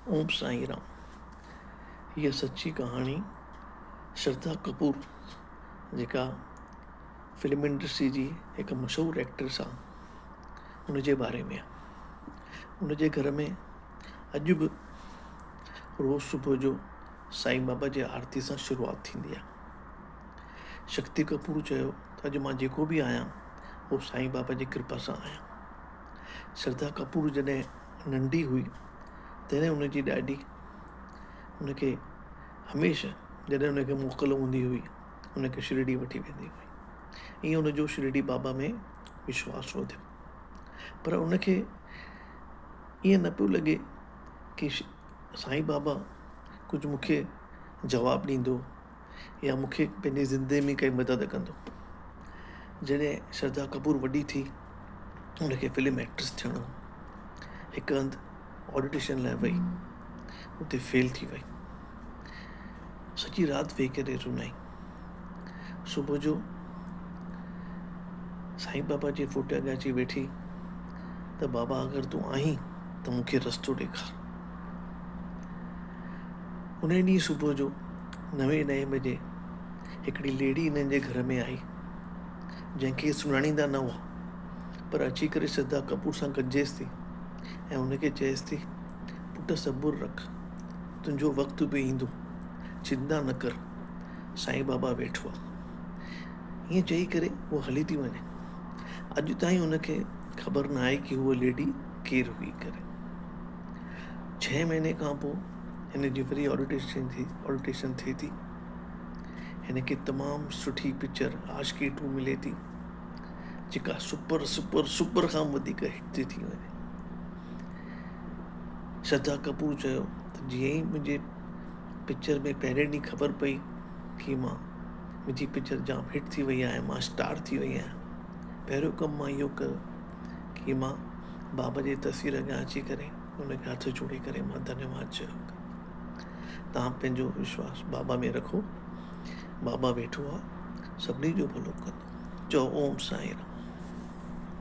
اوم سائين رام. هيء سچي ڪهاڻي شرڌا ڪپور جيڪا فلم انڊسٽري جي هڪ مشهور ايڪٽريس آ ان جي باري ۾ آ. ان جي گهر ۾ اڄ به روز صبح جو سائين بابا جي آرتي سان شروعات ٿيندي آ. شڪتي ڪپور چيو ته اڄ مان جيڪو به آهيان اهو سائين بابا جي ڪرپا سان آهيان. شرڌا ڪپور جڏهن ننڍي هئي تڏهن ان جي ڏاڏي ان کي هميشه جڏهن ان کي موڪل هوندي هئي ان کي شرڊي وٺي ويندي هئي. ائين ان جو شرڊي بابا ۾ وشواس وڌيو. پر ان کي ائين نه پيو لڳي ڪي سائين بابا ڪجهه مون کي جواب ڏيندو يا مون کي پنهنجي زندگي ۾ ڪائي مدد ڪندو. جڏهن شرڌا ڪپور وڏي ٿي ان کي فلم ايڪٽريس ٿيڻو هو. هڪ هنڌ آڊيشن لاء وئي اتي فيل ٿي وئي. سڄي رات ويهي ڪري رنائين. صبح جو سائين بابا جي فوٽي اڳيان اچي ويٺي ته بابا اگر تون آهين ته مون کي رستو ڏيکار. ان ڏينهن صبح جو نوين ڏهين بجي هڪڙي ليڊي هنن جي گهر ۾ آئي جنهن کي سڃاڻيندا نه هئا پر اچي ڪري شرڌا ڪپور سان گڏجيس ٿي ۽ هن کي چيس ٿي پٽ صبر رک تنهنجو وقت به ايندو چنتا نه ڪر سائين بابا ويٺو آ. ائين چئي ڪري هوء هلي ٿي وڃي. اڄ تائين هن کي خبر نه آهي ڪي هوء ليڊي ڪير هئي ڪري. ڇهين مهيني کان پوء هن جي وري آڊيشن ٿي آڊيشن ٿئي ٿي. هن کي تمام سٺي پڪچر عاشقي ٽو ملي ٿي جيڪا سپر سپر سپر کان وڌيڪ هٽ ٿي ٿي وڃي. شرڌا ڪپور چيو ته جيئن ئي منهنجي پڪچر ۾ پهرين ڏينهن خبر پئي ڪي مان منهنجي پڪچر جام هٽ ٿي وئي آهي مان اسٽار ٿي وئي آهيان پهريون ڪم مان اهو ڪيو ڪي مان بابا جي تصوير اڳيان اچي ڪري ان کي هٿ جوڙي ڪري مان ڌنيواد چيو. توهان پنهنجو وشواس بابا ۾ رکو بابا ويٺو آهي سڀني جو ڀلو ڪندو. چئو اوم سائين رام.